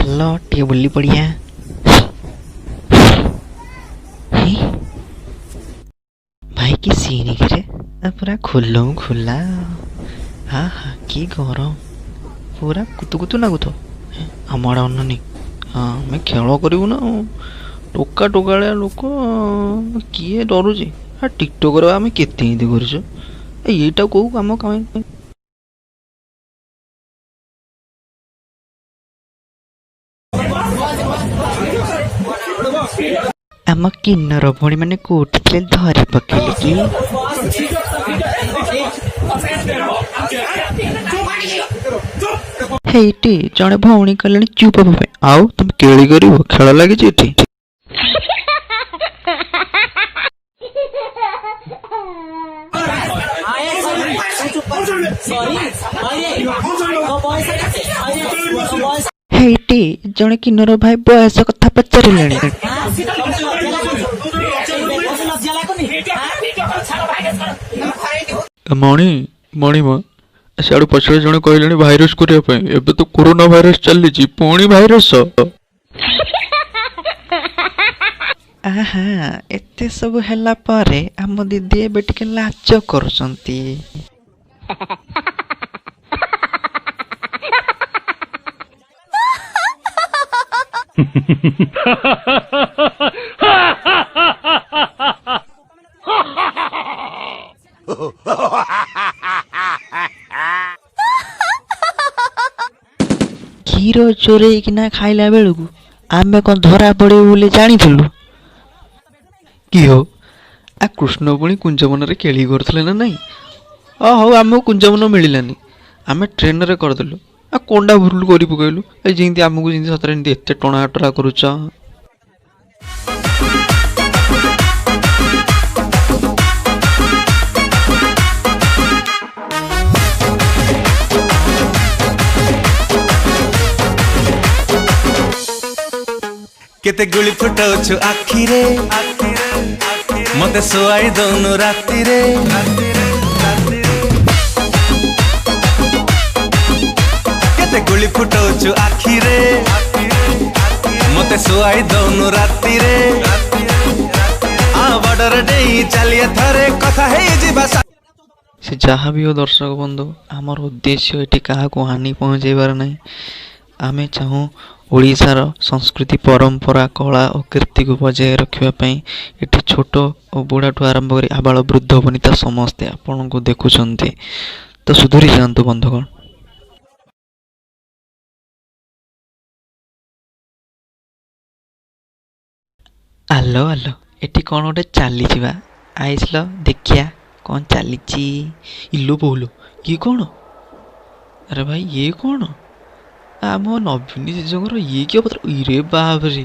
ଚାଲ ଟିକେ ବୁଲି ପଡ଼ିଆ। ଭାଇ କି ସିନ୍ କିରେ, ପୁରା ଖୁଲମ ଖୁଲା। ହଁ ହଁ, କି ଗରମ, ପୁରା କୁତୁ କୁତୁ ଲାଗୁଥିବ। ଆମ ଆଡ଼େ ଅନାନି। ହଁ, ଆମେ ଖେଳ କରିବୁ ନା ଆଉ। ଟୋକା ଟୋକାଳିଆ ଲୋକ, କିଏ ଡରୁଛି? ଆ ଟିକଟକରେ ଆମେ କେତେ ଏମିତି କରୁଛୁ। ଏଇଟା କୋଉ କାମ କାଇଁ? ଆମ କିନ୍ନର ଭଉଣୀ ମାନେ କୋଉଠି ଥିଲେ ଧରି ପକେଇଲେ କି? ହେଇଟି ଜଣେ ଭଉଣୀ କହିଲେଣି ଚୁପ୍ ହେବା ପାଇଁ, ଆଉ ତମେ କେଳି କରିବ? ଖେଳ ଲାଗିଛି ଏଠି। ହେଇଟି ଜଣେ କିନ୍ନର ଭାଇ ବୟସ କଥା ପଚାରିଲେଣି। ମଣି ମଣିମା, ସିଆଡ଼ୁ ପଛରେ ଜଣେ କହିଲେଣି ଭାଇରସ କରିବା ପାଇଁ। ଏବେ ତ କୋରୋନା ଭାଇରସ ଚାଲିଛି, ପୁଣି ଭାଇରସ। ଆହା, ଏତେ ସବୁ ହେଲା ପରେ ଆମ ଦିଦି ଏବେ ଟିକେ ଲାଜ କରୁଛନ୍ତି। କ୍ଷୀର ଚୋରେଇକିନା ଖାଇଲା ବେଳକୁ ଆମେ କଣ ଧରା ପଡ଼ିବୁ ବୋଲି ଜାଣିଥିଲୁ କି? ହଉ, ଆ କୃଷ୍ଣ ପୁଣି କୁଞ୍ଜବନରେ କେଳି କରୁଥିଲେ ନା ନାଇଁ? ଅ ହଉ, ଆମକୁ କୁଞ୍ଜବନ ମିଳିଲାନି, ଆମେ ଟ୍ରେନରେ କରିଦେଲୁ। ଆଉ କଣଟା ଭୁଲ କରି ପକେଇଲୁ? ଏ ଯେମିତି ଆମକୁ ଯେମିତି ସତରେ ଏମିତି ଏତେ ଟଣା ଟରା କରୁଛ। କେତେ ଗୁଳି ଫୁଟାଉଛୁ ଆଖିରେ, ମତେ ଶୁଆଇ ଦଉନୁ ରାତିରେ। କେତେ ଗୁଳି ଫୁଟାଉଛୁ ଆଖିରେ, ମତେ ଶୁଆଇ ଦଉନୁ ରାତିରେ। ଆ ବର୍ଡର ଡେଇଁ ଚାଲିଆ ଥରେ, କଥା ହେଇଯିବା। ସେ ଯାହା ବି ହଉ ଦର୍ଶକ ବନ୍ଧୁ, ଆମର ଉଦ୍ଦେଶ୍ୟ ଏଠି କାହାକୁ ହାନି ପହଞ୍ଚାଇବାର ନାହିଁ। ଆମେ ଚାହୁଁ ଓଡ଼ିଶାର ସଂସ୍କୃତି, ପରମ୍ପରା, କଳା ଓ କୀର୍ତ୍ତିକୁ ବଜାୟ ରଖିବା ପାଇଁ। ଏଠି ଛୋଟ ଓ ବୁଢ଼ାଠୁ ଆରମ୍ଭ କରି ଆବାଳ ବୃଦ୍ଧ ବନିତା ସମସ୍ତେ ଆପଣଙ୍କୁ ଦେଖୁଛନ୍ତି, ତ ସୁଧୁରି ଯାଆନ୍ତୁ ବନ୍ଧୁଗଣ। ଆଲୋ ଆଲୋ, ଏଠି କ'ଣ ଗୋଟେ ଚାଲିଛି ବା। ଆଇସିଲ ଦେଖିଆ କ'ଣ ଚାଲିଛି। ଇଲୋ ବୋଉଲୋ, ଇଏ କ'ଣ? ଆରେ ଭାଇ, ଇଏ କ'ଣ? ଆମ ନବୀନ ଜେଜେଙ୍କର ଇଏ କି ଅବତାର? ଇରେ ବାପରେ।